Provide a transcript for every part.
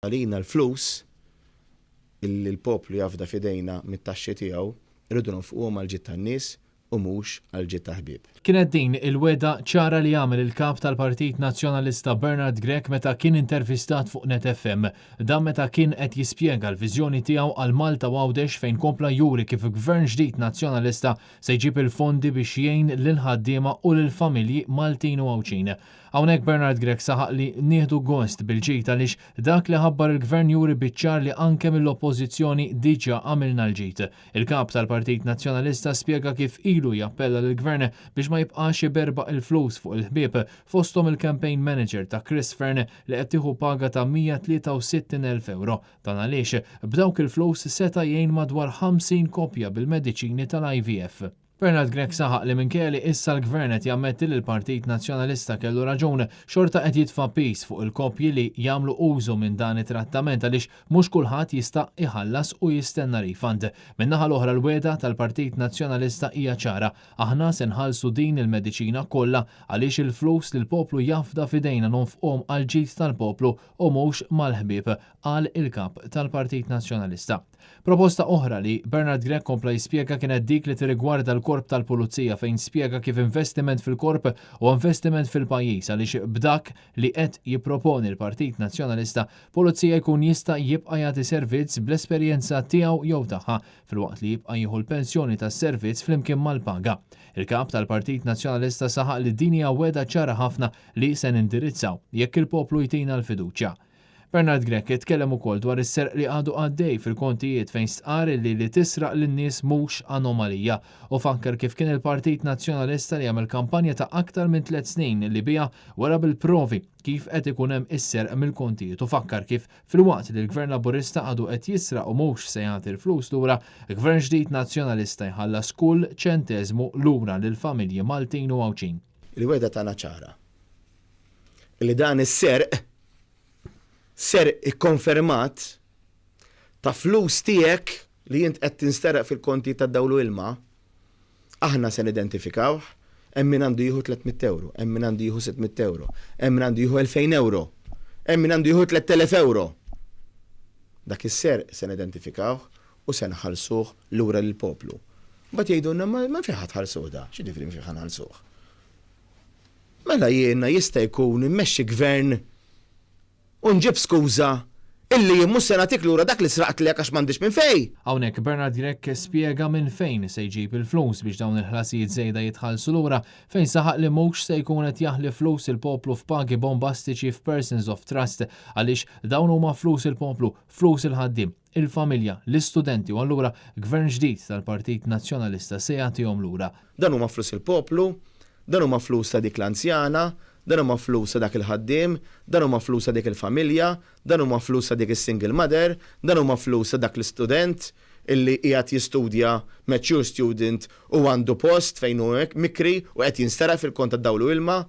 Għalina l-flus illi l-poplu jafda f'idejna mit-taxxi tiegħu, irridu nonfquhom għall-ġid tan-nies u mhux għall-ġid tal-ħbieb. Kienet din il-wegħda ċara li għamel il-Kap tal-Partit Nazzjonalista Bernard Grech meta kien intervistat fuq Net FM. Dan meta kien qed jispjega l-viżjoni tiegħu għal Malta u Għawdex fejn kompla juri kif Gvern ġdid Nazzjonalista se jġib il-fondi biex jgħin lill-ħaddiema u lill-familji Maltin u Għawdxin. Hawnhekk Bernard Grech saħaq li nieħdu gost bil-ġid għaliex dak li ħabbar il-Gvern juri biċ-ċar li anke mill-Oppożizzjoni diġà għamilna l-ġid. Il-Kap tal-Partit Nazzjonalista spjega kif ilu jappella lill-Gvern biex ma jibqax iberbaq il-flus fuq il-ħbieb, fosthom il-campaign manager ta' Chris Fearne li qed tieħu paga ta' 163,000 ewro. Dan għaliex b'dawk il-flus seta' jgħin madwar 50 koppja bil-mediċini tal-IVF. Bernard Grech saħaq li minkejja li issa l-Gvern qed jammetti li l-Partit Nazzjonalista kellu raġun, xorta qed jitfa' piż fuq il-koppji li jagħmlu użu minn dan it-trattament għaliex mhux kulħadd jista' iħallas u jistenna refund. Min-naħa l-oħra l-wegħda tal-Partit Nazzjonalista hija ċara, aħna se nħallsu din il-mediċina kollha għaliex il-flus li l-poplu jafda f'idejna nonfquhom għall-ġid tal-poplu u mhux mal-ħbieb, qal il-Kap tal-Partit Nazzjonalista. Proposta oħra li Bernard Grech kompla jispjega kienet dik li tirrigwarda l-Korp tal-Pulizija fejn spjega kif investiment fil-Korp huwa investiment fil-pajjiż għaliex b'dak li qed jipproponi l-Partit Nazzjonalista, pulizija jkun jista' jibqa' jagħti servizz bl-esperjenza tiegħu jew tagħha filwaqt li jibqa' jieħu l-pensjoni tas-servizz flimkien mal-paga. Il-Kap tal-Partit Nazzjonalista saħaq li din hija wegħda ċara ħafna li se nindirizzaw jekk il-poplu jtina l-fiduċja. Bernard Grech tkellem ukoll dwar is-serq li għadu għaddej fil-kontijiet fejn stqarr li li tisraq lin-nies mhux anomalija u fakkar kif kien il-Partit Nazzjonalista li għamel kampanja ta' aktar minn tlett snin li biha wera bil-provi kif qed ikun hemm is-serq mill-kontijiet u fakkar kif filwaqt li l-Gvern Laburista għadu qed jisraq u mhux se jagħti l-flus lura, Gvern ġdid Nazzjonalista jħallas kull ċenteżmu lura lill-familji Maltin u Għawdxin. Il-wegħda tagħna ċara li dan is-serq Serq ikkonfermat ta' flus tiegħek li int qed tinsteraq fil-kontijiet tad-dawl u ilma, aħna se nidentifikawh, hemm min għandu jieħu 300 ewro, hemm min għandu jieħu 600 ewro, hemm min għandu jieħu 2000 ewro, hemm min għandu jieħu 3000 ewro. Dak is-serq se nidentifikawh u se nħallsuh lura lill-poplu. Mbagħad jgħidulna ma minn fejn ħa tħallsuh da? X'jiġifieri minn fejn ħa nħallsuh? Mela jiena jista' jkun immexxi gvern u nġib skuża illi jien mhux se nagħtik lura dak li sraqtlek għax m'għandix minn fejn? Hawnhekk Bernard Grech spjega minn fejn se jġib il-flus biex dawn il-ħlasijiet żejda jitħallsu lura fejn saħaq li mhux se jkun qed jaħli flus il-poplu f'pagi bombastiċi f'persons of trust għaliex dawn huma flus il-poplu, flus il-ħaddiem, il-familja, l-istudenti u allura Gvern ġdid tal-Partit Nazzjonalista se jagħtihom lura. Dan huma flus il-poplu, dan huma flus ta' dik l-anzjana, dan huma flus ta' dak il-ħaddiem, dan huma flus ta' dik il-familja, dan huma flus ta' dik is-single mother, dan huma flus ta' dak l-istudent illi qiegħed jistudja, mature student u għandu post fejn hu mikri u qed jinsteraq fil-kont tad-dawl u ilma.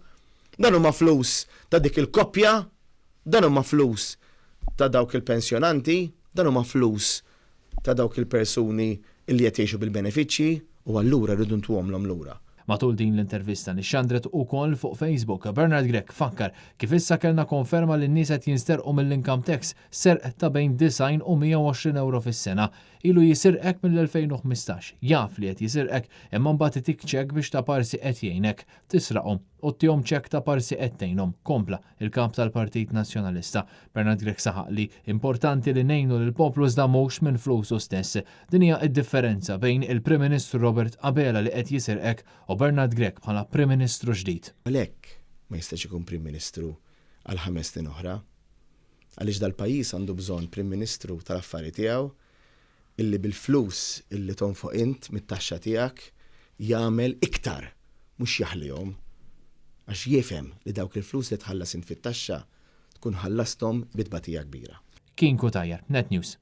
Dan huma flus ta' dik il-koppja Dan huma flus ta' dawk il-pensjonanti, dan huma flus ta' dawk il-persuni li qed jgħixu bil-benefiċċji u allura rridu ntuhomlhom lura. Matul din l-intervista li xxandret ukoll fuq Facebook, Bernard Grech fakkar kif issa kellna konferma li n-nies qed jinsterqu mill-income tax, serq ta' bejn 90 u 120 ewro fis-sena. Ilu jisirqek mill-2015, jaf li qed jisirqek imma mbagħad itik ċekk biex taparsi qed jgħinek. Tisraqhom u ttihom ċekk taparsi qed tgħinhom, kompla Il-Kap tal-Partit Nazzjonalista, Bernard Grech saħaq li importanti li ngħinu lill-poplu iżda mhux minn flusu stess. Din hija d-differenza bejn il-Prim Ministru Robert Abela li qed jisirqek u Bernard Grech bħala Prim Ministru ġdid. Għalhekk ma jistax ikun Prim Ministru għal ħames snin oħra. Għaliex dal-pajjiż għandu bżonn Prim Ministru tal-affari tiegħu illi bil-flus illi tonfoq int mit-taxxa tiegħek jagħmel iktar, mhux jaħlihom. Għax jifhem li dawk il-flus li tħallas int fit-taxxa tkun ħallasthom bi tbatija kbira. Kien Cutajar, Net News.